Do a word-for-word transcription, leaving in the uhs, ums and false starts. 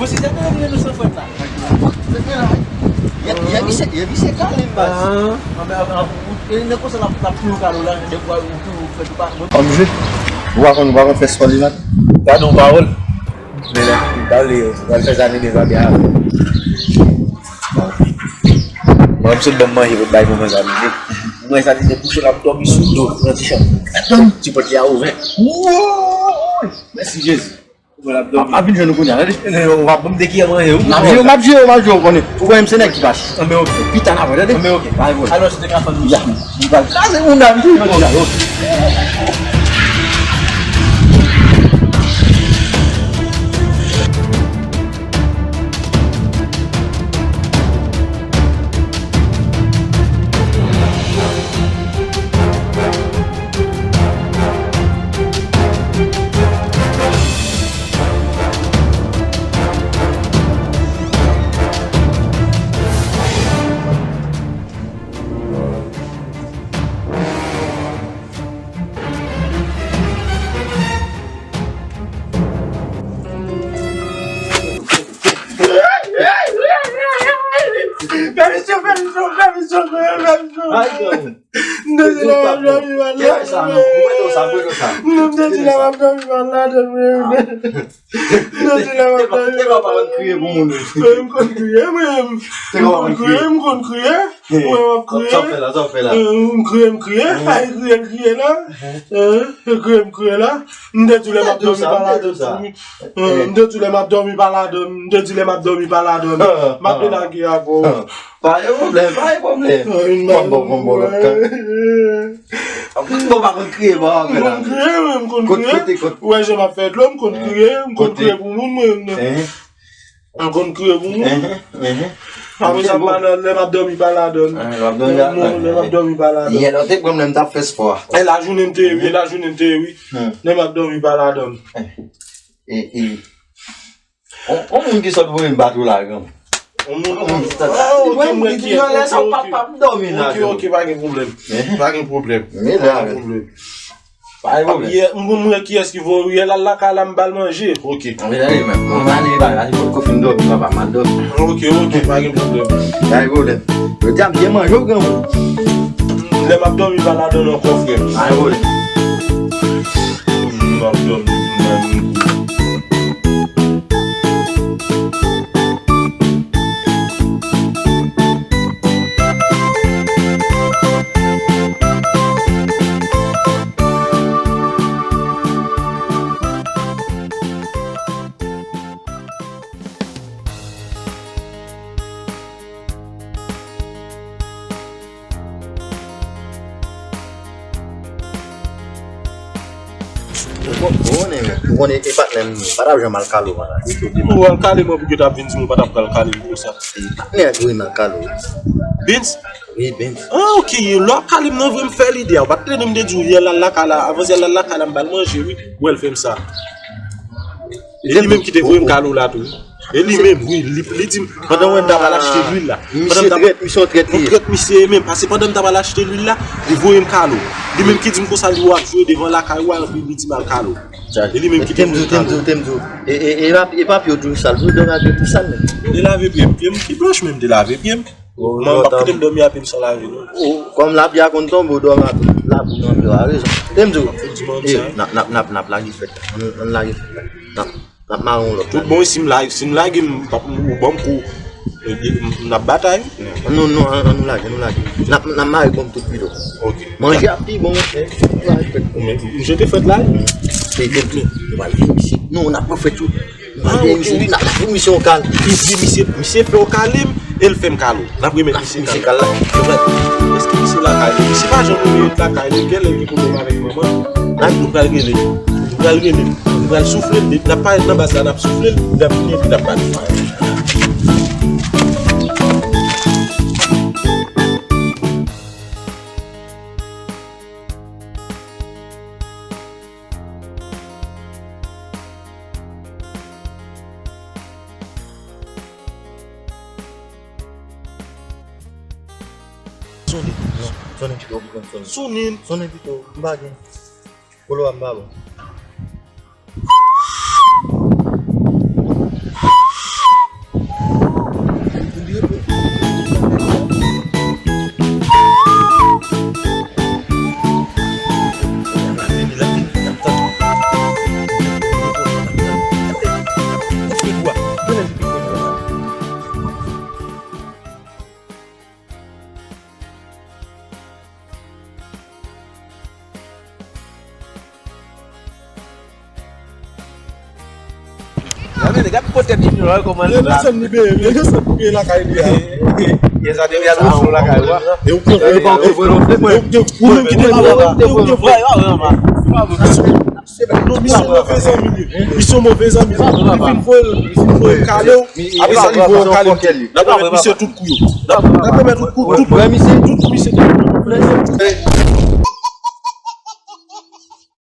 Bon, se tèt nou nou san fwèt la. Yè, yè, misye, yè, misye kale m, baz. Ah. Anben, anben, ou, e, nan konsa l ap, l ap touye w kalo la, de fwa ou touye w fèt ou pa. Kòm je, ou pa konn, ou pa konn fè spò li, man. Gade yon pawòl. Men lè, gade, ou pral fè zane de zane avè. Mwen, m sot ban m manje pou bay pou mwen zane. Mwen zane de kouche l ap dòmi sou do, nan ti chanm. Ti pòt li a ouvè. Woy! Mèsi Jezi. Mwen ap dòmi. A, a vin jwenn nou kounye a, tande. Eh, w ap ban m de kiyè manje, wi. M ap jere, m ap jere, m ap jere, w konnen. Ou konnen m se nèg ki fache. Anben, oke. Pita n ap wè, tande. Anben, oke. Bay, bay. Alò, se te ka fann nou. Ya. M pral kraze moun nan, wi. Jodi a, oke. Pèmisyon, pèmisyon, pèmisyon, pèmisyon. Ay, non. M te di lè m ap dòmi, m al la. Kiyès sa, non? Ou mete w sa, ou mete w sa. Non, m te di lè m ap dòmi, m al la, dòmi. M te di lè m ap dòmi, m al la. Te konn kriye pou moun. Eh, m konn kriye, mwen. M konn kriye, m konn kriye. Mwen, m ap kriye. Sa w fè la, sa w fè la? Eh, m kriye, m kriye. Ay, kriye, l kriye la. Eh, kriye, m kriye la. M te di lè m ap dòmi, pa la. Eh, m te di lè m ap dòmi, pa ladan. M te di lè m ap dòmi, pa ladan. M ap delage avè w. Pa gen pwoblèm, pa gen pwoblèm. Mwen bon, bon, bon, lòt tan. Mwen pa konn kriye, bon, m konn kriye, wi, m konn kriye. Ou wè jan m ap fè dlo, m konn kriye, m konn kriye pou moun, mwen. M konn kriye pou moun. Apre sa, m pa nan, lè m ap dòmi, pa ladan. Lè m ap dòmi, pa ladan. Yè lè w te pran m lè m t ap fè spò a. E lajounen m te ye, wi, e lajounen m te ye, wi. Lè m ap dòmi, pa ladan. E, e. On, on moun ki sot voye m bat ou la, granm. On moun, on moun ki sot. Mwen, mwen ki nan lè sa, w p ap, p ap dòmi la. Ok, ok, pa gen pwoblèm. Pa gen pwoblèm. Pa gen pwoblèm. Pa gen pwoblèm. Yè, m konn mwen kiyès ki voye w, yè l al lakay la, m ba l manje. Ok. Mwen ale, mwen, mwen ale, ba, ale, potko fin dòmi, papa, m al dòmi. Ok, ok, pa gen pwoblèm. Pa gen pwoblèm. Jodi a, m byen manje w, granmoun. Lè m ap dòmi, pa ladan ankò, frè. Pa gen pwoblèm. M ap dòmi, m ap dòmi. Ou kon-, ou konnen, ou konnen e patnè m, pa t ap janm al kale w, patnè. Ou al kale mwen pou ki w t ap vin di m ou pa t ap pral kale m konsa. E patnè a ki voye m al kale w. Bens? Wi, Bens. Ah, ok, lè w ap kale m nan vre, m fè lide a. Ou pa t tande m te di w, yè l al lakay la, avan yè l al lakay la, m ba l manje, wi. Ou wè l fè m sa. E li menm ki te voye m kale w la tou. E li menm, wi, li, li di m, pandan mwen t ap al achte lwil la. Misye trèt, misye yon trèt li ye. Yon trèt misye ye menm, paske pandan m t ap al achte lwil la, li voye m kale w. Li menm ki di m konsa, li w ap jwe devan lakay ou a, epi li di m al kale w. E li menm ki te voye m kale w. Temzo, Temzo, Temzo. E, e, e, e papye w toujou sal, tou dòmi ak yo tou sal menm. M te lave pye m, pye m ki blanch, men m te lave pye m. Manman m p ap kite m dòmi a pye m san lave, non. Kòm lapli a konn tonbe, w dòmi ak labou nan pye w, a rezon. Temzo, n ap, n ap, n ap, n ap lage fèt la. Ann, ann lage fèt la. N ap, n ap mare yon lòt la. Tout bon, si m lage, si m lage, m p ap, ou ban m kou, n ap batay. Non, non, ann, ann nou lage, ann nou lage. N ap, n ap mare kòm tout pito. Ok. Manje ap pi bon, monchè. Ann lage fèt. Men, m jete fèt la, wi. Se, se, nou pral fè misye. Non, n ap fè tou. Ah, ok, wi. N ap fè misye yon kal. Epi misye, misye fè w kale m, e l fè m kale w. N ap remèt misye kal la. Èske misye lakay? Misye pa janm rele lakay li, genlè gen pwoblèm avèk manman. N ap, nou pral rele l. Nou pral rele l. Nou pral soufle l. Depi n ap parèt nan baz la, n ap soufle l. L ap vini, epi n ap pale. Sonnen. Non, sonnen pito, ou konn sonnen. Sonnen. Sonnen pito, m pa gen. Kolo a m pa bon. Gade kote Junior la, kòman li la. Desann li peye, desann li peye lakay li a. Gen sa te gen al wouch lakay ou a. E ou pran vre. Ou menm ki te vre. E ou te vre. Non, misye move zanmi li. Misye move zanmi li. Li fin voye, li fin voye kale w. Apre sa, li voye kale w. N ap remèt misye tout kou yo. N ap remèt tout kou, tout kou. Tout kou misye.